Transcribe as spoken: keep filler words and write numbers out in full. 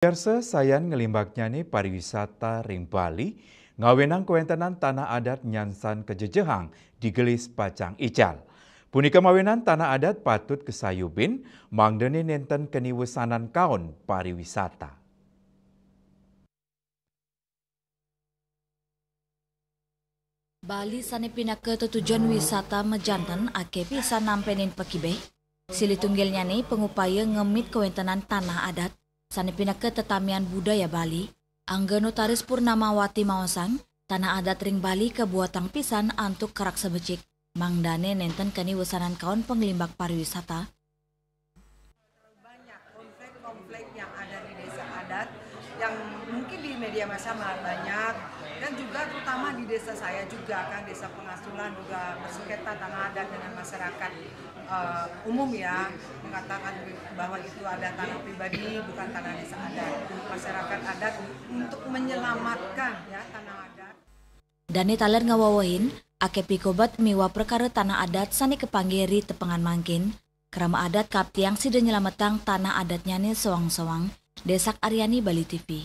Piarsa, sayan nglimbaknyane pariwisata ring Bali, ngawinang kawentenan tanah adat nyansan kajejehang digelis pacang ical. Punika mawinan tanah adat patut kasayubin, mangdane nenten kaniwesanan kaon pariwisata. Bali sane pinaka tetujon wisata majanten akeh pisan nampenin pakibeh. Silih tunggilnyane pangupaya ngemit kawentenan tanah adat sane pinaka tetamian budaya Bali. Angga Notaris Purnamawati maosang, tanah adat ring Bali kabuatang pisan antuk karaksa becik, mangdane nenten kaniwesanan kaon panglimbak pariwisata. Banyak konflik-konflik yang ada di desa adat yang mungkin di media massa malah banyak, dan juga terutama di desa saya juga kan, Desa Pengasulan juga bersengketa tanah adat dengan masyarakat eh, umum ya, mengatakan bahwa itu ada tanah pribadi, bukan tanah desa adat. Masyarakat adat untuk menyelamatkan ya tanah adat. Dane taler ngawewehin, akeh pikobet miwah prakara tanah adat sane kapanggih ri tepengan mangkin. Krama adat kaaptiang sida nyelametang tanah adatnyane soang-soang. Desak Aryani, Bali T V.